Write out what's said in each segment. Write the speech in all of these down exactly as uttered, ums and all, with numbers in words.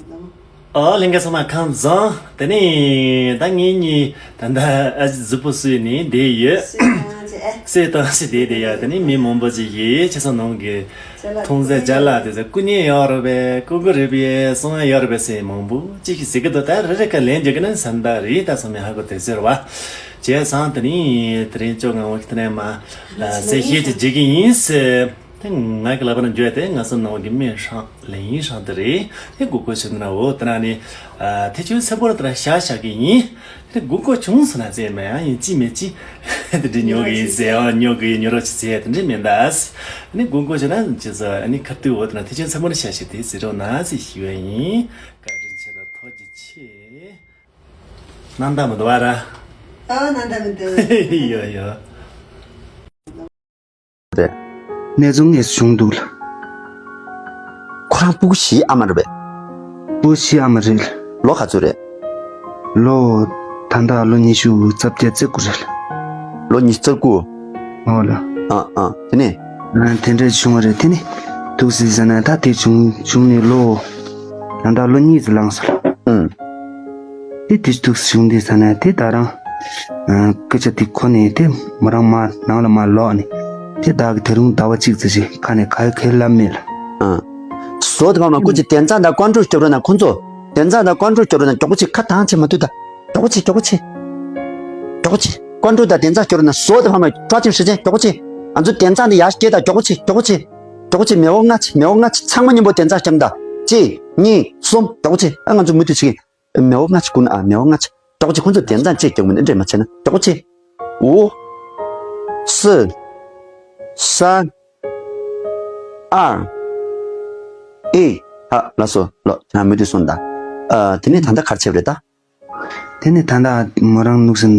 ཨོ་ལྷན་རྒྱས་ཚང་མ་ཁམས་བཟང་། དེ་ནས་ད་ངེད་གཉིས་ད་ལྟ་ཨ་ཅེ་གཟུགས་པོ་བསུས་ནས་བསྡད་ཡོད། སུས་བཏང་ཅེས། སུས་བཏང་ཅེས་བསྡད་བསྡད་ཡ། དེ་ནས་མི་མང་པོ་ཅིག་གིས་ཁྱེད་ཚོ་ནང་གི་མཐོང་ཚད་ཅ་ལག་དེ་ཚོ་སྐུ་ཉེ་ཡོད་རེད་པས། སྐུ་གུ་རེད་པས། གསང་ཡ་ཡོད་རེད་པས་ཟེར་མང་པོ་ཅིག་གིས་ཟེར་གི་འདུག་ད་རེ་རེ་ཁ་ལན་རྒྱག་གི་ན་བསམ་ད་རེད། ད་ཚང་མས་ཧ་གོ་དེ་ཟེར་བ། བྱས་ཙང་དེ་ནས་དེ་རིང་ཅོ་ང་འོ་ཁི་དེ་ནས་མ་གསལ་བཤད་ཅིག་བྱེད་ཀྱི་ཡིན་ཟེར། དེ་ང་གི་ལག་པ་ན་འཇོག་དེ་ང་ཚོ་ནང་གི་སྨན་ཧྲང་ལན་ཡིན་ཧྲང་དེ་རེད། དེ་དགོས་མཁོ་ཆེ་ན་འོ་དེ་ན་ནི་ཐེ་ཆུང་སེ་པོ་ལ་དེ་ན་བཞག་བཞག་གི་ཡིན། དེ་དགོས་མཁོ་ཆུང་སོང་ན་ཙེ་མ་ཡང་ཡིན་ཅི་མེད་ཅི་དེ་འདྲ་ཉོ་གི་ཡིན་ཟེར། ཨ་ཉོ་གི་ཡིན། ཉོ་རོགས་ཅི་ཟེར་དེ་འདྲ་མེད་ད། ནི་དགོས་མཁོ་ཆེ་ན་ཅི་ཟེར་ནི་ཁ་ཏུ་འོ་དེ་ན་ཐེ་ཆུང་སེ་པོ་ལ་བཞག་བཞག་དེ་ཟེར་རོགས་ན་ཟེར་ཞུ་བ་ཡིན། བཀའ་དྲིན་ཆེ་དང་ཐུགས་རྗེ་ཆེ། ནང་ད་མི་འདུག་བ་ར། ཨ་ནང་ད་མི་འདུག་ཡོ་ཡོ། རེད། གནས་ཚུལ་དངོས་སུ་བྱུང་འདུག་ལ། ཁོ་རང་སྤུ་གུ་བཞིའི་ཨ་མ་རེད་པས། སྤུ་གུ་བཞིའི་ཨ་མ་རེད། ལོ་ག་ཚོད་རེད། ལོ། ད་ལྟ་ལོ་ཉི་ཤུ་རྩ་བརྒྱད་རྩ་དགུ་རེད། ལོ་ཉི་ཤུ་རྩ་དགུ། ཨོ་ལ། ཨ་ཨ་དེ་ནས། ཨ་དེ་འདྲ་བྱུང་བ་རེད། དེ་ནི་འདུག་སེ་ཟེར་ན་ད་དེ་བྱུང་བྱུང་ནས་ལོ། ད་ལྟ་ལོ་གཉིས་ཙམ་ལངས་སོང་ལ། ཨང་། དེ་དུས་ཐུགས་བྱུང་དུས་ས་ནས་དེ་ད་རང་། སྐད་ཆ་དེ་གོ་ནས་དེ་མོ་རང་མ་ནང་ལ་མ་ལོག་ནས་དེ་བདག་གི་དེ་རིང་ཟླ་བ་གཅིག་ཙམ་ཞིག་ཁ་ནས་ག་ཡོད་ག་ཡོད་ལབ་མེད་ལ། ཨང་། བཟོ་དེ་བ་མ་སྐུ་མཁྱེན་དེ་ཙང་ད་ཀོན་ཀྲུའུ་སྐྱོབ་རོགས་གནང་ཁོང་ཚོ། དེ་ཙང་ད་ཀོན་ཀྲུའུ་སྐྱོབ་རོགས་གནང་། མགྱོགས་པོ་ཅིག་ཁ་ཐང་ཆད་མ་ཐུབ་ད། མགྱོགས་པོ་ཅིག་མགྱོགས་པོ་ཅིག་མགྱོགས་པོ་ཅིག་ཀོན་ཀྲུའུ་ད་དེ་ཙང་སྐྱོབ་རོགས་གནང་། བཟོ་དེ་བ་མ་ཀྲོ་ཅིང་ཧྲི་ཅན་མགྱོགས་པོ་ཅིག་ང་ཚོ་དེ་ཙང་དེ་ཡར་སྐྱེལ་ད། མགྱོགས་པོ་ཅིག་མགྱོགས་པོ་ཅིག་མགྱོགས་པོ་ཅིག་མེ་འོ་ལྔ་ཅིག་མེ་འོ་ལྔ་ཅིག་ཚང་མ་མཉམ་པོ་དེ་ཙང་སྐྱོབ་ད། གཅིག་གཉིས། གསུམ། མགྱོགས་པོ་ཅིག་ཨ་ང་ཚོ་མུ་མཐུད་བྱེད་ཀྱི། མེ་འོ་ལྔ་ཅིག་སྒུག་ན། ཨ་མེ་འོ་ལྔ་ཅིག་མགྱོགས་པོ་ཅིག་ཁོང་ཚོ་དེ་ཙང་ཅིག་མགྱོགས་མིན་འདྲེ་མ་བྱས་ན། མགྱོགས་པོ་ཅིག་འོ། སི། ས། ཨར། ཨེ། ཧ་ལ་སོ་ལོ། ཁྱེད་རང་མུ་མཐུད་སོང་ད། ཨ་དེ་ནས་ད་ལྟ་ག་རེ་བྱས་པ་རེད་ད། དེ་ནས་ད་ལྟ་མོ་རང་ནུག་སིན།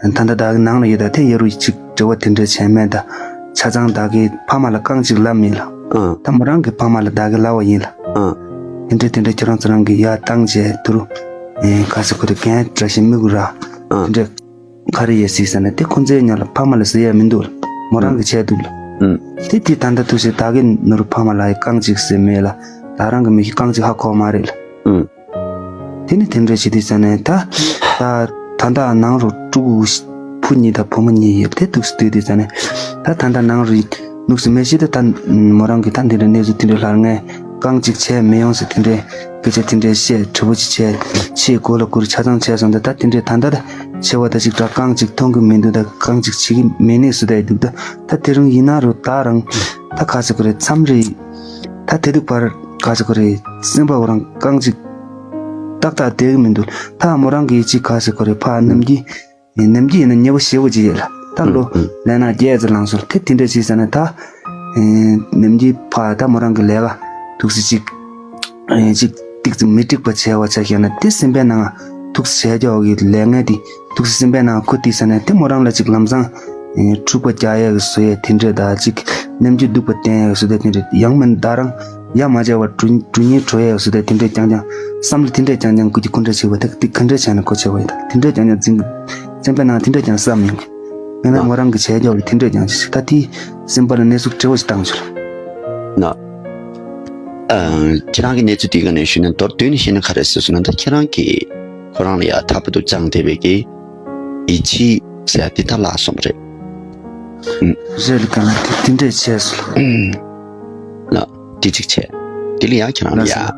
ད་ལྟ་བདག་གི་ནང་ལ་ཡོད་ད། དེ་ཡ་རུ་ཅིག་འབྲེལ་བ་དེ་འདྲ་བྱས་མེད་ད། ཆ་ཚང་བདག་གི་ཕ་མ་ལ་རྐང་གཅིག་ལབ་མེད་ལ། ཨང་། ད་མོ་རང་གི་ཕ་མ་ལ་བདག་གི་ལབ་པ་ཡིན་ལ། ཨང་། དེ་འདྲ་དེ་འདྲ་ཁྱོད་རང་ཚོ་རང་གི་ཡ་བཏང་བྱས་དུ་རུ། ཨེ་ག་ས་ཁོ་རེ་གན་བཀྲ་ཤིས་མི་གུ་ར། ཨང་། དེ་འདྲ་ག་རེ་ཡོད་སྲིད་ཟེར་ན་དེ་ཁོ་ཚོའི་ཉོ་ལ་ཕ་མ་ལ་ཟེར་ཡ་མི་འདུག་ལ། མོ་རང་གི་བྱས་འདུག་ལ། ཨང་། དེ་དེ་ད་ལྟ་ཐུག་ཞིག་བདག་གི་ནོར་ཕ་མ་ལ་ཡ་རྐང་གཅིག་ཟེར་མེད་ལ། ད་རང་གི་མི་ཤི་རྐང་གཅིག་ཧ་གོ་མ་རེད་ལ། ཨང་། དེ་ནི་དེ་འདྲ་བྱེད་དུས་ཙ་ནས་ད། ད་ད་ལྟ་ནང་རུ་ཕྲུ་གུ་བུ་གཉིས་དང་བུ་མོ་གཉིས་ཡོད་དེ་འདུག་སེ་སྡོད་དུས་ཙ་ནས། ད་ད་ལྟ་ནང་རུ་ནུག་སེ་མེ་ཤི་ད་ད་མོ་རང་གི་ད་འདི་འདྲ་གནས་ཚུལ་དེ་འདྲ་ལྷར་ངས་རྐང་གཅིག་བྱས་མི་ཡོང་ཟེར་དེ་འདྲའི་སྐད་ཆ་དེ་འདྲའི་བཤད། དྲི་བ་ཅིག་བྱས། ཆེས་གོ་ལ་བསྐུར་ཆ་ཚང་བྱས་སོང་། ད་ད་དེ་འདྲའི་ད་ལྟ་ད་ཆེ་བ་ད་ཅིག་འདྲ་རྐང་གཅིག་མཐོང་གི་མི་འདུག་ད་རྐང་གཅིག་བྱེད་ཀྱི་མེད་ནས་སུ་ད་འདུག་ད་ད་དེ་རིང་ཡིན་ན་རུ་ད་རང་ད་ག་ཟེར་དགོས་རེད། མཚམས་རེ་ད་དེ་དུས་བར་ག་ཟེར་དགོས་རེད། སེམས་པ་འོ་རང་རྐང་གཅིག་ཏག་ཏག་བསྡད་ཀྱི་མི་འདུག་ད་མོ་རང་གིས་ཅིག་ག་ཟེར་དགོས་རེད། ཕ་ནམ་རྒྱུན་ནམ་རྒྱུན་ཡིན་ན་ཉེ་བོ་ཞེ་བོ་ཅིག་ཡོད་ལ། ད་ལོ་ལས་ན་བརྒྱད་ཙམ་ལངས་སོང་། དེ་དེ་འདྲ་ཅིག་ཟེར་ན་ད་ནམ་རྒྱུན་ཕ་ད་མོ་རང་གི་ལས་ཀ་འདུག་སེ་ཅིག་ཅིག་ཏིག་ཙམ་མི་འགྲིག་པ་བྱས་པ་ཆ་བཞག་ན་དེ་སེམས་པའི་ནང་འདུག་སེ་བྱས་རྒྱུ་གི་ལས་ངན་དེ། ཐུགས་སེམས་པའི་ནང་ཁུར་ཏིག་ས་ནས་དེ་མོ་རང་ལ་ཅིག་ལམ་སང་འཁྲུག་པ་རྒྱག་ཡག་གི་བཟོ་ཡས་དེ་འདྲས་དང་ཅིག་ནམ་རྒྱུན་སྡུག་པ་བསྟན་ཡག་གི་བཟོ་དེ་དེ་འདྲས་ཡང་མིན་ད་རང་ཡ་མ་བྱས་པར་གྲུ་གྲུ་ཉིན་བྲོ་ཡག་གི་བཟོ་དེ་དེ་འདྲས་རྐྱང་རྐྱང་བསམ་བློ་དེ་འདྲས་རྐྱང་རྐྱང་ཁུར་གྱི་ཁུར་འདྲ་བྱེད་པ་དེ་དེ་ག་འདྲས་བྱས་ན་གོ་ཆེ་བ་ཡིན་ད། དེ་འདྲས་རྐྱང་རྐྱང་འཛིན་སེམས་པའི་ནང་དེ་འདྲས་རྐྱང་བསམ་ཡོང་གི་ཡང་ན་མོ་རང་གི་བྱས་རྒྱག་གི་དེ་འདྲས་རྐྱང་ཅིག་ད་དེ་སེམས་པ་ལ་གནས་ཚུལ་བྲེལ་བ་ཞིག་བཏང་བྱུང་ལ། ན། ཨ། ཁྱེད་རང་གི་གནས་ཚུལ་དེའི་སྒང་ནས་ཞུས་ན་མདོར་བསྡུས་ནས་བཤད་ན་ག་རེ་ཟེར་སོང་ན། ད་ཁྱེད་རང་གིས་ཁོ་རང་ལ་ཡ་ཐག་པ་དུ་བཅངས་བསྡད་པའི་གི་ཡིད་ཆེས་ཟེར་ཡ་དེ་ད་བརླག་སོང་བ་རེད། ཨུམ། རེད་ལ་ག་ལ་དེ་དེ་འདྲས་བྱས་སོང་། ལ་དེ་གཅིག་བྱས། དེ་ལ་ཡ་ཁྱེད་རང་ལ་ཡ། ལགས་སོ།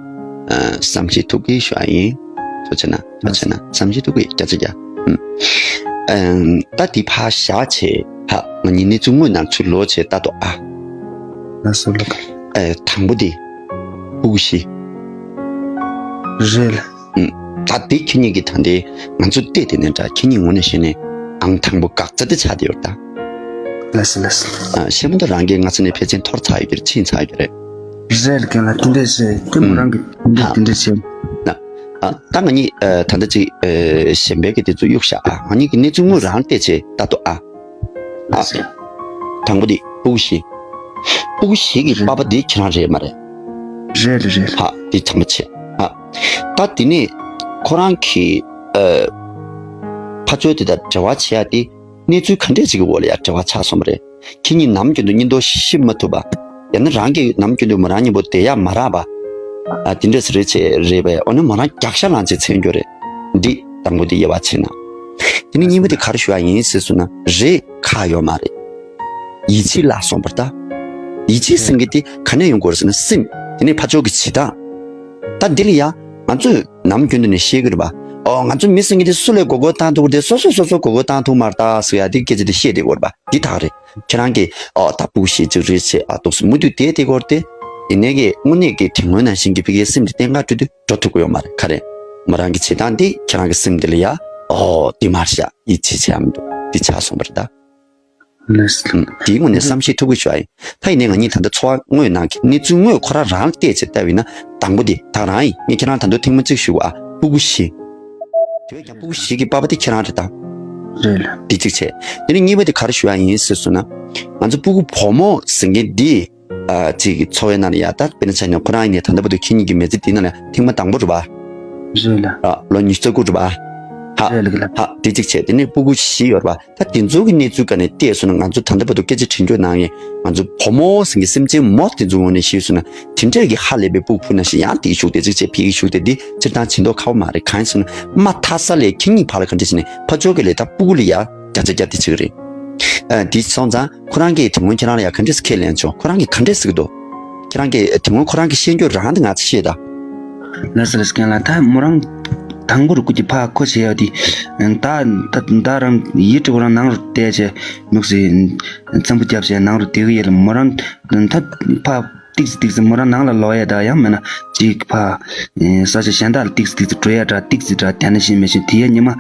ཨ། བསམ་ཤེས་ཐུགས་ཀྱིས་ཞུ་ཡ་ཡིན། ཐུགས་རྗེ་ཆེ་གནང་། ཐུགས་རྗེ་ཆེ་གནང་། བསམ་ཤེས་ཐུགས་ཀྱིས་བརྒྱ་ཆ་བརྒྱ། ཨུམ། ཨ། ད་དེ་ཕར་བཞག་བྱས་ཧ་ང་གཉིས་གནས་ཚུལ་དངོས་ནང་ཚུར་ལོག་བྱས་ལྟ་དོ་ཨ། ལགས་སོ་ལགས། ཨེ། དང་པོ་དེ། སྤུ་གུ་བཞི། རེད་ལ། ཨུམ། ད་དེ་ཁྱེད་གཉིས་ཀྱི་ད་ལྟའི་ང་ཚོ་བལྟས་དེ་ནས་འདྲ་ཁྱེད་གཉིས་ངོས་ནས་བཤད་ནས་ཨང་དང་པོ་འགག་རྩ་དེ་ཆགས་བསྡད་ཡོད་ད། ལགས་སོ་ལགས་སོ། ཨ། ཤེས་མ་ཐག་རང་གིས་སྔ་ས་ནས་ཕལ་ཆེར་འཐོར་ཚར་ཡོད་ཀྱི་རེད། ཕྱིན་ཚར་ཡོད་ཀྱི་རེད། རེད་ལ་རྒན་ལགས་དེ་འདྲས་བཤད་དེ་མོ་ཨུམ། རང་གི་དེ་འདྲས་ཧ། དེ་འདྲས་བཤད། ན། ཨ། ད་ང་གཉིས་ཨ། ད་ལྟ་ཅིག་ཨ། གཞན་པའི་གི་དེ་ཚོ་གཡུག་བཞག་ཨ། ང་གཉིས་ཀྱི་གནས་ཚུལ་དངོས་རང་བལྟས་བྱས་ལྟ་དོ་ཨ། ཨ། དང་པོ་དེ་སྤུ་གུ་བཞི། སྤུ་གུ་བཞི་གི་རེད། པ་ཕ་དེ་ཁྱེད་རང་རེད་མ་རེད། རེད་རེད་རེད། ཧ། དེ་ཚང་མ་བྱས་ཨ། ད་དེ་ནས་ཁོ་རང་གི་ཨ། ཕ་ཚོའི་དེ་དང་འབྲེལ་བ་བྱེད་ཡ་དེ་གནས་ཚུལ་ག་འདྲས་ཅིག་གི་འོག་ལ་ཡ་འབྲེལ་བ་ཆགས་སོང་བ་རེད། ཁྱེད་གཉིས་ནམ་རྒྱུན་དུ་གཉིས་འདོགས་ཤི་མ་ཐུབ་པ། ཡང་ན་རང་གིས་ནམ་རྒྱུན་དུ་མོ་རང་མཉམ་པོ་བསྡད་ཡག་མ་རག་པ། ཨ་དེ་འདྲས་རེད་བྱས་རེད་པས། འོ་ན་མོ་རང་རྒྱག་ཤ་ལངས་བྱས་འཚོལ་རྒྱུ་རེད། འདི་དང་པོ་དེ་དབྱེ་བ་ཕྱེ་ན། དེ་ནས་གཉིས་པ་དེ་ག་རེ་ཞུ་ཡ་ཡིན་ཟེར་སོང་ན། རེད་ཁག་ཡོད་མ་རེད། ཡིད་ཆེས་བརླག་སོང་བ་རེད་ད། ཡིད་ཆེས་ཟེར་མཁན་དེ་ག་ནས་ཡོང་དགོས་རེད་ཟེར་ན། སེམས་དེ་ནས་ཕར་ཕྱོགས་ཀྱི་བྱེད་སྟངས། ད་འདི་ལ་ཡ་ང་ཚོས་ནམ་རྒྱུན་དུ་ནས་བཤད་ཀྱི་རེད་པ། ཨོ་ང་ཚོ་མི་ཟེར་མཁན་དེ་སུ་ལ་མགོ་སྐོར་བཏང་ཐུབ་ཀྱི་རེད། སོ་སོ་སོ་སོ་མགོ་སྐོར་བཏང་ཐུབ་མ་རེད་ད་ཟེར་ཡ་དེ་སྐད་ཆ་དེ་བཤད་བསྡད་ཡོད་རེད་པ། འདི་དག་རེད། ཁྱེད་རང་གིས་ཨོ་ད་སྤུ་གུ་བཞི་གཅིག་རེད་ཟེར། ཨ་འདུག་སེ་མུ་མཐུད་བསྡད་བསྡད་ཀྱི་ཡོད་རེད་དེ། ཡིན་ནའི་གི་དངོས་གནས་ཀྱི་དྲི་བ་ནང་བཞིན་གྱི་ཕ་གིའི་སེམས་དེ་བརྟན་ག་འགྲོ་དུས་འགྲོ་ཐུབ་ཀྱི་ཡོད་མ་རེད། ག་རེ། མོ་རང་གི་བྱེད་སྟངས་འདི་ཁྱེད་རང་གི་སེམས་འདི་ལ་ཡ་ཨོ་འདི་མ་རེད་ཤག་ཡིད་ཆེས་བྱེད་ཡ་མི་འདུག་འདི་ཆགས་སོང་བ་རེད་ད། ལགས་སོ། དེའི་ངོས་ནས་བསམ་ཤེས་ཐུབ་ཀྱི་ཞུ་ཡ་ཡིན། ད་ཡིན་ནའི་ང་གཉིས་ད་ལྟ་ཚོར་བ་དངོས་ནང་གི་གནས་ཚུལ་དངོས་ཁོ་རང་རང་ལ་བལྟས་བྱས་བལྟས་པ་ཡིན་ན། དང་པོ་དེ་ད་རང་ཡིན། ངས་ཁྱེད་རང་ད་དུང་ཐེངས་མ་གཅིག་ཞུ་བ། ཨ་སྤུ་གུ་བཞི། དེ་བས་ཀྱང་སྤུ་གུ་བཞི་གི་པ་ཕ་དེ་ཁྱེད་རང་རེད་ད། རེད་ལ། དེ་གཅིག་བྱས། དེ་ནས་གཉིས་པ་དེ་ག་རེ་ཞུ་ཡ་ཡིན་ཟེར་སོང་ན། ང་ཚོ་སྤུ་གུ་བུ་མོ་ཟེར་མཁན་འདི། ཨ་གཅིག་གི་འཚོ་བའི་ནང་ལ་ཡ་ད་དཔེར་ན་ཆ་ནས་ཁོ་རང་ཡིན་ནའི་ད་ལྟ་བར་དུ་ཁྱེད་གཉིས་ཀྱི་མི་ཚེ་འདི་ནང་ལ་ཐེངས་མ་དང་པོ་རེད་པ། རེད་ལ། ཨ་ལོ་ཉི་ཤུ་རྩ་དགུ་རེད་པ། ཧ། རེད་ལ་གི་ལ། ཧ་དེ་གཅིག་བྱས། དེ་ནས་སྤུ་གུ་བཞི་ཡོད་རེད་པ། ད་དེ་ཚོ་གི་གནས་ཚུལ་སྒང་ནས་བལྟས་སོང་ན། ང་ཚོ་ད་ལྟ་བར་དུ་སྐད་ཆ་དྲི་འཇོག་གནང་ཡས། ང་ཚོ་བུ་མོ་ཟེར་མཁན་སེམས་ཅན་མོ་དེ་ཚོའི་ངོས་ནས་ཞུས་སོང་ན། དེ་འདྲས་ཀྱི་ཧ་ལས་པའི་སྤུ་གུ་ཕུ་ན་ཞིག་ཡང་དེའི་གཞུག་དེ་གཅིག་བྱས་ཕ་གིའི་གཞུག་དེ་འདི་སྤྱིར་བཏང་བྱེད་མདོག་ཁ་པོ་མ་རེད། གང་ཡིན་ཟེར་ན། མ་མཐའ་ས་ལས་ཁྱེད་གཉིས་བར་ལ་ག་འདྲས་ཟེར་ནས་ཕར་ཕྱོགས་ཀྱི་ལས་ད་སྤུ་གུ་ལ་ཡ་བརྒྱ་ཆ་བརྒྱ་དེ་བྱེད་ཀྱི་རེད། ཨ་དེ་སོང་ཙང་ཁོ་རང་གིས་དེ་སྔོན་ཁྱེད་རང་ལ་ཡ་ག་འདྲས་སེ་ཁས་ལེན་བྱུང་། ཁོ་རང་གིས་ག་འདྲས་ཟེར་གྱི་འདུག་ཁྱེད་རང་གིས་དེ་སྔོན་ཁོ་རང་གི་ཤེས་རྒྱུད་རང་དེ་ང་ཚོ་ཤེས་ད། ལགས་སོ་ལགས་སོ། རྒན་ལགས། ད་མོ་རང་དང་པོ་རུ་སྐུ་གྱི་ཕ་ཁོ་བྱེད་ཡ་དེ། ད་ད་ད་རང་ཡིད་སྤྲོ་རང་ནང་རུ་བལྟས་བྱས་ནུག་སེ། འཚམས་པོ་བརྒྱབ་བྱས་ནང་རུ་བསྡད་གི་ཡོད་ལ། མོ་རང་ད་ཕ་ཏིག་ཙི་ཏིག་ཙི་མོ་རང་ནང་ལ་ལོག་ཡ་ད་ཡང་མིན་ན་ཅིག་ཕ་ས་ཆ་གཞན་དག་ལ་ཏིག་ཙི་ཏིག་ཙི་འགྲོ་ཡ་འདྲ་ཏིག་ཙི་འདྲ་དེ་ནས་ཤེས་མི་ཤེས། དེ་ཡ་ཉི་མ་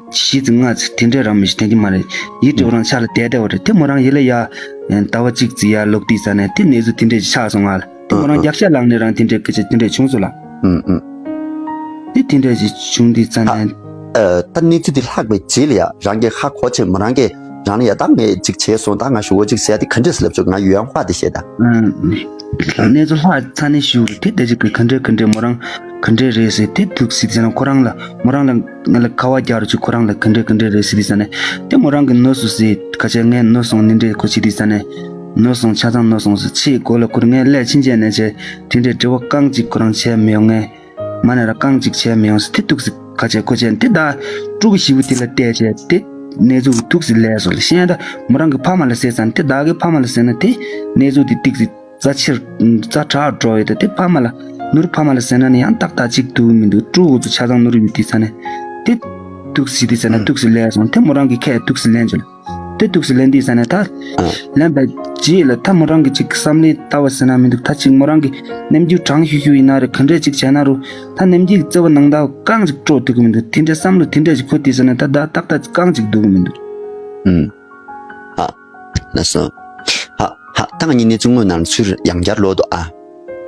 བཞི་ཙི་ལྔ་ཙི་དེ་འདྲས་རང་མི་ཤེས། དེ་འདྲས་མ་རེད། ཡིད་སྤྲོ་རང་ཆ་ལ་བསྡད་བསྡད་པ་རེད། དེ་མོ་རང་ཡིད་ལ་ཡ་ཟླ་བ་གཅིག་ཙི་ཡར་ལོག་དུས་ཙ་ནས་དེ་གནས་ཚུལ་དེ་འདྲས་ཆགས་སོང་ང་ལ། དེ་མོ་རང་རྒྱག་ཤ་ལངས་ནས་རང་དེ་འདྲས་སྐད་ཆ་དེ་འདྲས་བྱུང་སོང་ལ། ཨུམ་ཨུམ། དེ་དེ་འདྲས་ཅིག་བྱུང་དུས་ཙ་ཨ། ནས། ཨ་ད་གནས་ཚུལ་དེ་ལྷག་པའི་རྗེས་ལ་ཡ་རང་གིས་ཧ་གོ་བྱས་མོ་རང་གིས་རང་ལ་ཡ་ད་ངས་ཅིག་བྱས་སོང་། ད་ང་ཞུ་བ་ཅིག་ཟེར་ཡ་དེ་ག་འདྲས་སེ་ལབ་ཆོག་ང་ཡུལ་ཡང་ཧ་དེ་བཤད་ད། ཨུམ། གནས་ཚུལ་ལྷག་ཚར་ནས་ཞུ་དེ་ད་ཅིག་གི་ག་འདྲས་ག་འདྲས་མོ་རང་ག་འདྲས་རེད་ཟེར་དེ་ཐུག་སྲིད་ཟེར་ན། ཁོ་རང་ལ་མོ་རང་ལ་ང་ལ་ཁ་བ་རྒྱག་རོགས་བྱེད། ཁོ་རང་ལ་ག་འདྲས་ག་འདྲས་རེད་ཟེར་དུས་ཙ་ནས་དེ་མོ་རང་གིས་ནུ་སོང་ཟེར། ཁ་ཆེ་ངས་ནུ་སོང་ནི་འདྲས་ཁོ་བྱེད་དུས་ཙ་ནས་ནུ་སོང་ཆ་ཚང་ནུ་སོང་ཟེར། ཆེས་མགོ་ལ་ཁུར་ངས་སླེབས་ཕྱིན་ཆད་ནས་བྱས་དེ་འདྲས་དྲི་བ་རྐང་གཅིག་ཁོ་རང་བྱས་མི་ཡོང་། ངས་མ་ནས་ར་རྐང་གཅིག་བྱས་མི་ཡོང་ཟེར། དེ་ཐུག་སྲིད། ཁ་ཆེ་ཁོ་ཆེ་དེ་ད་སྤྲུག་གི་ཞི་བོ་དེ་ལ་བལྟས་བྱས་དེ་གནས་ཚུལ་ཐུག་སྲིད་ལས་སོ་ལ་ཤེས་ད། མོ་རང་གི་ཕ་མ་ལ་ཟེར་ཙ་ནས་དེ་བདག་གི་ཕ་མ་ལ་ཟེར་ན་དེ་གནས་ཚུལ་དེ་ཏིག་ཙི་རྩ་ཆེར་རྩ་དྲག་འགྲོ་ཡོད་ད། དེ་ཕ་མ་ལ་ནོར་ཕ་མ་ལ་ཟེར་ན་ནི་ཡང་ཏག་ཏག་ཅིག་འདུག་མི་འདུག་སྤྲུག་འུ་ཚོ་ཆ་ཚང་ནོར་ཡོད་དུས་ཙ་ནས་དེ་ཐུག་སྲིད་དུས་ཙ་ནས་ཐུག་སྲིད་ལས་སོང་། དེ་མོ་རང་གི་ཁས་ཐུག་སྲིད་ལན་བྱོས་ལ། དེ་ཐུག་སྲིད་ལན་དུས་ཙ་ནས་ད་ཨ། ལན་པའི་རྗེས་ལ་ད་མོ་རང་གི་ཅིག་བསམ་བློའི་ལྟ་བ་ཟེར་ན་མི་འདུག་ད་ཅིག་མོ་རང་གི་རྣམ་འགྱུར་གྲང་ཤུར་ཤུར་ཡིན་ན་རེད། ག་འདྲས་ཅིག་བྱས་ན་རུ་ད་རྣམ་འགྱུར་གྱི་རྩ་བ་ནང་ད་རྐང་ཅིག་སྤྲོ་ཐུབ་ཀྱི་མི་འདུག་དེ་འདྲས་བསམ་བློ་དེ་འདྲས་ཅིག་འཁོར་དུས་ཙ་ནས་ད་ད་ཏག་ཏག་རྐང་ཅིག་འདུག་གི་མི་འདུག་ཨུམ། ཧ། ལགས་སོ། ཧ་ཧ། ད་ང་གཉིས་གནས་ཚུལ་དངོས་ནང་ཚུར་ཡང་བསྐྱར་ལོག་འདུག་ཨ།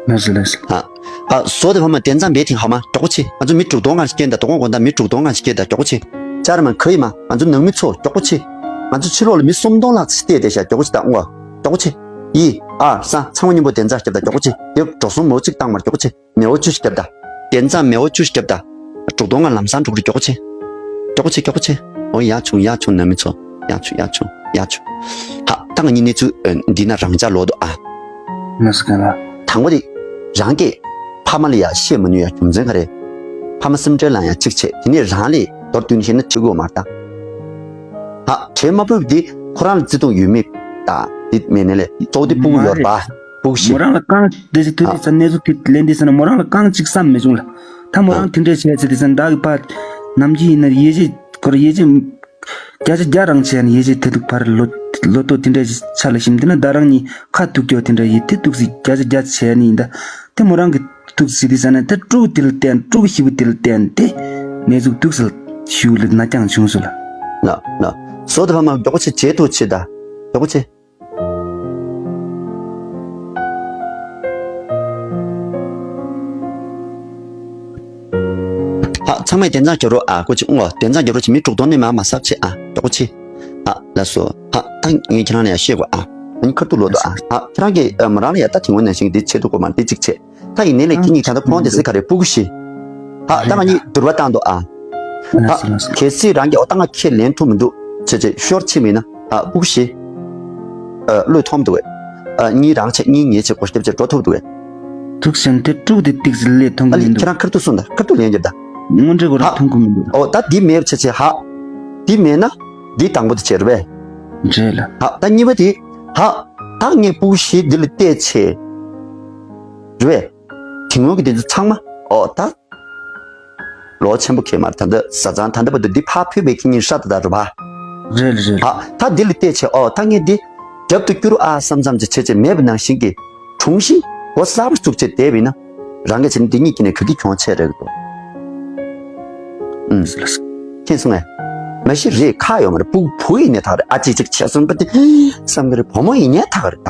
ལགས་སོ་ལགས་སོ། ཨ། ཨ། བཟོ་དེ་ཕ་མ་དེ་ཙམ་བས་ཐིང་ཧ་མ་གྲོགས་པོ་ཆེ། ང་ཚོ་མི་དྲུག་སྟོང་ལྔ་ཞིག་སྐྱེས་ད་དོ་དགོང་དགོང་དག་མི་དྲུག་སྟོང་ལྔ་ཞིག་སྐྱེས་ད་གྲོགས་པོ་ཆེ། ཅར་མ་ག་ཡི་མ་ང་ཚོ་ནང་མི་ཚོ་གྲོགས་པོ་ཆེ། ང་ཚོ་ཕྱི་ལོགས་ལ་མི་སུམ་སྟོང་ལྷག་ཙམ་བལྟས་བསྡད་ཤག་གྲོགས་པོ་ཆེ། ད་ཨོ་གྲོགས་པོ་ཆེ། ཡི་ཨ་ས་ཚང་མ་མཉམ་པོ་དེ་ཙམ་སྐྱེས་ད་གྲོགས་པོ་ཆེ། དེ་འགྲོ་སོང་མོ་གཅིག་བཏང་མར་གྲོགས་པོ་ཆེ། མེ་བོ་བཅུ་ཞིག་སྐྱེས་ད། དེ་ཙམ་མེ་བོ་བཅུ་ཞིག་སྐྱེས་ད། དྲུག་སྟོང་ལྔ་ལམ་སང་འགྲོ་གི་རེད་གྲོགས་པོ་ཆེ། གྲོགས་པོ་ཆེ་གྲོགས་པོ་ཆེ། ཨོ་ཡག་བྱུང་ཡག་བྱུང་ནང་མི་ཚོ། ཡག་བྱུང་ཡག་བྱུང་ཡག་བྱུང་། ཧ། ད་ང་གཉིས་གནས་ཚུལ་འདི་ན་རང་འཇགས་ལོག་འདུག་ཨ། ལགས་སོ་རྒན་ལགས། དང་པོ་དེ། རང་གིས་ཕ་མ་ལ་ཡ་བཤད་མ་ནུས་ཡ་རྒྱུ་མཚན་ག་རེ། ཕ་མ་སེམས་ཁྲལ་ལངས་ཡ་གཅིག་བྱས། དེ་ནས་རང་ལས་མདོར་བསྡུས་ནས་བཤད་ན་བྱེད་དགོས་མ་རེད་ད། ཧ། བྲེལ་མ་ཕོད་པ་འདི་ཁོ་རང་ལ་བརྩེ་དུང་ཡོད་མེད་ད་འདི་མེད་ནས་ལས་གཙོ་བོ་དེ་སྤུ་གུ་ཡོད་རེད་པ། སྤུ་གུ་བཞི། མོ་རང་ལ་རྐང་དེ་ཚོ་དུས་ཨ། དེ་ཚོ་གནས་ཚུལ་དེ་ལན་དེ་ཟེར་ན་མོ་རང་ལ་རྐང་གཅིག་བསམ་མི་བྱུང་ལ། ད་མོ་ཨ། རང་དེ་འདྲས་བྱས་ཚེ་དེ་ཚོ་བདག་གི་ཕ་ནམ་རྒྱུན་ཡིན་ན་ཡིད་ཆེས་ཁོ་ར་ཡིད་ཆེས་བརྒྱ་ཆ་བརྒྱ་རང་བྱས་ནས་ཡིད་ཆེས་དེ་འདུག་ཕར་ལོ་ལོ་ཏོག་དེ་འདྲས་ཆ་ལ་ཞིམ་དེ་ན་ད་རང་གཉིས་ཁ་ཐུག་སྐྱོ་དེ་འདྲ་ཡིད་དེ་འདུག་སེ་བརྒྱ་ཆ་བརྒྱ་བྱས་ནས་ཡིན་ད། དེ་མོ་རང་གི་འདུག་སེ་དེ་ཟ་ན་དེ་སྤྲུག་དེ་ལ་བརྟེན་སྤྲུག་ཞིབ་པོ་དེ་ལ་བརྟེན་དེ་གནས་ཚུལ་འདུག་སེ་ཞུ་ལ་ན་རྐྱང་བྱུང་སོང་ལ། ན་ན། བཟོ་དེ་ཕ་མ་མགྱོགས་པོ་ཆེ་བྱེད་ཐུབ་ཆེ་ད། མགྱོགས་པོ་ཆེ། ཧ། ཚང་མས་དེ་ཙམ་རྒྱབ་རོགས་ཨ། སྐུ་མཁྱེན་ཨོ། དེ་ཙམ་རྒྱབ་རོགས་བྱེད། མི་དྲུག་སྟོང་ནས་མར་མར་གསབ་བྱེད་ཨ། མགྱོགས་པོ་ཆེ། ཧ། ལགས་སོ། ཧ། ད་ངས་ཁྱེད་རང་ལ་ཡང་བཤད་དགོས་ཨ། ཨ་ནི་ཁ་ཐུག་ལོག་འདུག་ཨ། ཧ། ཁྱེད་རང་གིས་ཨ་མོ་རང་ལ་ཡང་ད་དེ་སྔོན་ནང་བཞིན་འདི་བྱེད་ཐུབ་དགོས་མ་རེད། འདི་གཅིག་བྱེད། ད་ཡིན་ནའི་ལས་ཁྱེད་གཉིས་ད་ལྟ་ཁོང་དེ་ཚོ་ག་རེ་སྤུ་གུ་བཞི། ཧ། ད་ང་གཉིས་བསྡུར་བ་བཏང་འདུག་ཨ། ལགས་སོ་ལགས་སོ། གལ་སྲིད་རང་གིས་ཨོ་ད་ང་ཁས་ལེན་ཐུབ་མི་འདུག་བྱས་བྱས་ཤོར་ཕྱིན་མིན་ན། ཨ་སྤུ་གུ་བཞི། ཨ་བློས་ཐོངས་འདུག་གས། ཨ་གཉིས་རང་བྱས་གཉིས་ངས་བྱས་སྒོ་ཞིབ་བྱས་འགྲོ་ཐུབ་འདུག་གས། ཐུགས་ཞན་ཏེ་དཀྲུག་དེ་ཏིག་ཟིག་ལས་མཐོང་གི་ཨ་ལི་མི་འདུག་ཁྱེད་རང་ཁར་ཐུག་སོང་ད། ཁར་ཐུག་ལན་རྒྱབ་ད། དངོས་འབྲེལ་གོ་ར་ཧ། མཐོང་གི་མི་འདུག་ཨོ་ད་འདི་མེད་པ་ཆ་ཆེ་ཧ། འདི་མེད་ན། འདི་དང་པོ་དེ་བྱེད་རུ་བས། འདྲེ་ལ། ཧ་ད་གཉིས་པ་དེ། ཧ། ད་ངས་སྤུ་གུ་བཞི་འདི་ལ་བལྟས་ཆེ། རུ་བས། དེ་སྔོན་གྱི་དེ་ཚོ་ཚང་མ། ཨོ་ད། ལོ་ཆེན་པོ་ཁེལ་མར་ད་ལྟ་བཟའ་ཚང་ད་ལྟ་བར་དུ་འདི་ཕར་ཕུད་པའི་ཁྱི་གཉིས་ཧྲ་ད་ད་རུ་བ། རེད་རེད། ཨ་ད་འདི་ལ་བལྟས་ཆེ་ཨོ་ད་ངས་འདི་རྒྱབ་ཏུ་བསྐྱུར་ཨ་བསམ་བསམ་ཅིག་བྱས་བྱས་མེད་པ་ནང་བཞིན་གྱི་གྲུང་ཞིང་སྒོ་གསར་པ་བཙུགས་བྱས་བསྡད་པ་ཡིན་ན་རང་གི་བྱས་ན་འདི་གཉིས་ཀྱི་ནས་ག་གི་གྱོང་ཆེ་རེད་འདུག་ཨུམ། མཁྱེན་སོང་ངས། མ་གཞི་རེད་ཁག་ཡོད་མ་རེད། སྤུ་གུ་བུ་ཡིན་ནས་ཐག་རེད། ཨ་ཅིག་ཅིག་བྱས་སོང་པ་དེ་བསམ་གི་རེད། བུ་མོ་ཡིན་ནས་ཐག་རེད་ད།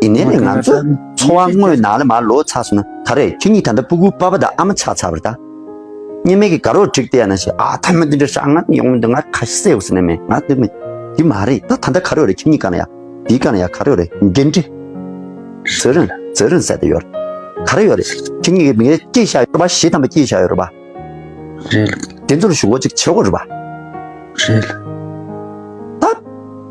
ཡིན་ནའི་ལས་ང་ཚོ་འཚོ་བ་དངོས་ནང་ལ་མར་ལོག་ཚར་སོང་ན་ད་རེད། ཁྱེད་གཉིས་ད་ལྟ་སྤུ་གུ་པ་ཕ་དང་ཨ་མ་ཆགས་ཚར་བ་རེད་ད། སྔོན་མའི་གི་དགའ་རོགས་འགྲིག་བསྡད་ན་ཞེས་ཨ་ཐ་མ་འདི་འདྲ་ཤག་ང་ཡོང་མི་འདུག་ང་ཁ་ཤས་ཟེར་ཟེར་ནས་མེད། ང་འདི་མི་འདི་མ་རེད་ད། ད་ལྟ་ག་རེ་ཡོད་རེད། ཁྱེད་གཉིས་ག་ན་ཡ་འདི་ག་ན་ཡ་ག་རེ་ཡོད་རེད། འགན་འཁྲི།责任།责任ཟེར་དེ་ཡོད་རེད། ག་རེ་ཡོད་རེད། ཁྱེད་གཉིས་ཀྱི་མི་སྐྱེས་བཞག་ཡོད་རེད་པ། བཞི་ཐམ་པ་སྐྱེས་བཞག་ཡོད་རེད་པ། རེད། དེ་ཚོར་ཞུ་སྒོ་ཅིག་བྱེད་དགོས་རེད་པ། རེད། ད།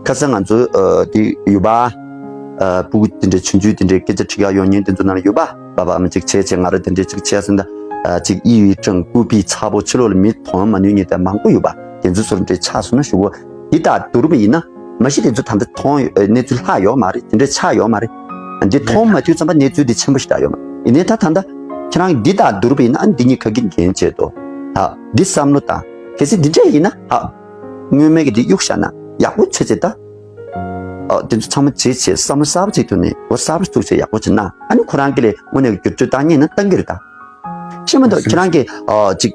ཁ་སང་ང་ཚོ་ཨ་དེ་ཡུལ་པ། ཨ་སྤུ་གུ་དེ་འདྲའི་ཆུང་ཆུང་དེ་འདྲའི་སྐད་ཆ་དྲི་ག་ཡོང་མཁན་དེ་ཚོ་ནང་ལ་ཡུལ་པ་པ་ཕ་ཨ་མ་ཅིག་བྱས་བྱས་ང་ར་དེ་འདྲའི་ཅིག་བྱས་ཟིན་ད། ཨ་ཅིག་ཨི་ཡི་ཀྲང་ཀུ་པི་ཚ་པོ་ཕྱི་ལོགས་ལ་མི་མཐོང་མ་ནུས་མཁན་དེ་མང་པོ་ཡོད་པ། དེ་ཚོ་ཚོར་འདྲའི་ཆགས་སོང་ན་ཞུ་གོ། འདི་དག་བསྡུར་བ་ཡིན་ན་མ་གཞི་དེ་ཚོ་ད་ལྟ་མཐོང་ཡོད་གནས་ཚུལ་ལྷག་ཡོད་མ་རེད། དེ་འདྲའི་ཆགས་ཡོད་མ་རེད། འདི་མཐོང་མ་ཐུབ་ཙམ་པ་གནས་ཚུལ་འདི་ཆེན་པོ་ཞིག་རག་ཡོད་མ་རེད། ཡིན་ནའི་ད་ད་ལྟ་ཁྱེད་རང་འདི་དག་བསྡུར་བ་ཡིན་ན་ཨ་འདི་གཉིས་ག་གི་འགན་བྱེད་དོ། ད་འདི་བསམ་བློ་བཏང་། གལ་སྲིད་འདི་འདྲས་ཡིན་ན་ཧ། སྔོན་མའི་གི་འདི་གཡུག་བཞག་ན་ཡག་པོ་བྱས་བྱས་ད། ཨ་དེ་ཚོ་ཚང་མ་བྱས་བྱས་བསམ་བློ་གསར་པ་ཅིག་ཐོན་ནས་འོ་གསར་པ་བཙུགས་བྱས་ཡག་པོ་བྱས་ན་ཨ་ནི་ཁོ་རང་གི་ལས་དངོས་གནས་བསྒྱུར་བཅོས་བཏང་ཉེན་ན་བཏང་གི་རེད་ད། ཤེས་མ་འདུག་ཁྱེད་རང་གི་ཨ་ཅིག་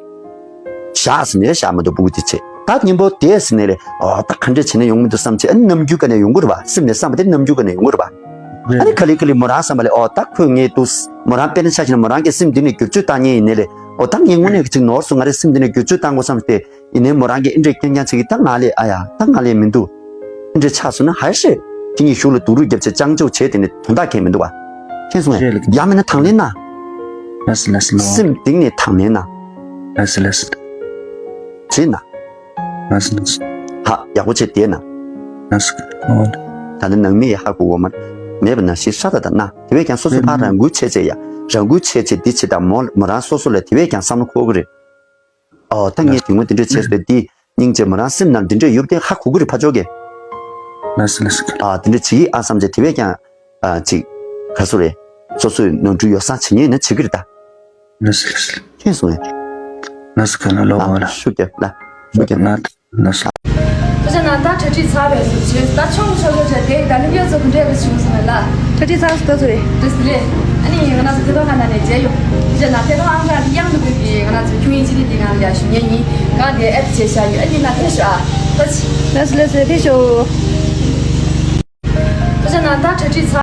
བཞག་ཟིན་ནས་བཞག་མ་འདུག་སྤུ་གུ་དེ་བྱས་ད་སྙིང་པོ་དེ་ཟིན་ནས་ལས་ཨ་ད་ག་འདྲས་བྱས་ན་ཡོང་མི་འདུག་བསམ་བྱས་ཨ་ནི་ནམ་རྒྱུན་ག་ནས་ཡོང་གི་རེད་པ། སེམས་ནས་བསམ་པ་དེ་ནམ་རྒྱུན་ག་ནས་ཡོང་གི་རེད་པ། ཨ་ནི་ག་ལེ་ག་ལེ་མོ་རང་བསམ་པ་ལས་ཨོ་ད་ཁོས་ངས་འདུག་མོ་རང་དཔེར་ན་ཆ་བཞག་ན་མོ་རང་གི་སེམས་འདི་ནས་བསྒྱུར་བཅོས་བཏང་ཉེན་ཡིན་ནའི་ལས་ཨོ་ད་ངས་དངོས་གནས་ཀྱི་ཅིག་ནོར་སོང་། ང་རའི་སེམས་འདི་ནས་བསྒྱུར་བཅོས་བཏང་དགོས་བསམ་སྟེ་ཡིན་ནའི་མོ་རང་གིས་ཨེ་འདྲས་རྐྱང་རྐྱང་བྱེད་ཀྱི་ད་ང་ལས་ཨ་ཡ་ད་ང་ལས་མི་འདུག་ཨེ་འདྲས་ཆགས་སོང་ན་ཧ་ཤེ་ཁྱེད་གཉིས་གཞུག་ལ་སྡུག་རུས་བརྒྱབ་བྱས་ཅང་ཅོག་བྱས་དེ་ནས་དོན་དག་གང་མི་འདུག་བ། མཁྱེན་སོང་ངས། རེད་ལགས། ཡང་མིན་ན་དང་ལེན་ན། ལགས་སོ་ལགས་སོ་ལགས། སེམས་གཏིང་ནས་དང་ལེན་ན། ལགས་སོ་ལགས་སོ། བྱེད་ན། ལགས་སོ་ལགས་སོ། ཧ་ཡག་པོ་བྱས་བསྡད་ན། ལགས་སོ། ཨོ། ད་ནི་ནང་མི་ཡི་ཧ་གོ་གོ་མ་མེད་པ་ན་ཞིག་ཧྲ་ད་ད་ན་དེ་བས་ཀྱང་སོ་སོ་ཕར་རང་འགུལ་བྱས་བྱས་ཡ་རང་འགུལ་བྱས་བྱས་འདི་བྱེད་དང་མོ་མོ་རང་སོ་སོ་ལ་དེ་བས་ཀྱང་བསམ་བློ་འཁོར་གི་རེད། ཨོ་ད་ངས་དེ་སྔོན་དེ་འདྲས་བྱས་སོང་འདི་སྙིང་རྗེ་མོ་རང་སེམས་ནང་འདི་འདྲས་ཡོད་དེ་ཧ་གོ་གི་རེད་ཕ་ཕྱོགས་ཀྱི། ལགས་སོ་ལགས་སོ། ཨ་དེ་འདྲས་བྱེད་ཀྱི་ཨ་བསམ་བྱས་དེ་བས་ཀྱང་ཨ་ཅིག་ག་སོ་རེད། སོ་སོའི་ནོར་འཁྲུལ་ཡོ་བསྲང་བྱེད་ཉེན་ན་བྱེད་ཀྱི་རེད་ད། ལགས་སོ་ལགས་སོ། མཁྱེན་སོང་ངས། ལགས་སོ་ག་ན་ལོ་ཨ་བ་ལ། ཤུགས་རྒྱབ་ལ་ཤུགས་རྒྱབ། ལགས་སོ། ད་ཆ་ན་ད་གྲ་སྒྲིག་ཚར་བས་སུ་བྱས་ད་ཆོག་ཆོག་ཆོག་བྱས་དེ་ད་ནི་ཡོད་ཚོ་གུ་འདྲེས་པ་བྱུང་སོང་ལ། གྲ་སྒྲིག་ཚར་སོང་ད་ཚོ་རེད། འདི་སི་ལེ། ཨ་ནི་ང་རང་ཚོ་ཐད་གཏོང་ཁང་ནང་ནས་མཇལ་ཡོང་། ད་ཆ་ན་ཐད་གཏོང་ཨང་གྲངས་དེ་གཡང་དུ་བུད་པའི་ང་རང་ཚོ་ཁྱུང་ཡིན་སྤྱི་བདེ་དེ་ནང་ལ་ཡར་ཞུ་ཉན་ཡིན་གང་དེ་ཨེབ་བྱས་བཞག་ཡོད། ཨ་ནི་ན་ཕེབས་ཤོག་ཨ། ད་ཆ། ལགས་སོ་ལགས་སོ་ཕེབས་ཤོག་ད་ཆ་ན་ད་གྲ་སྒྲིག་ཚར།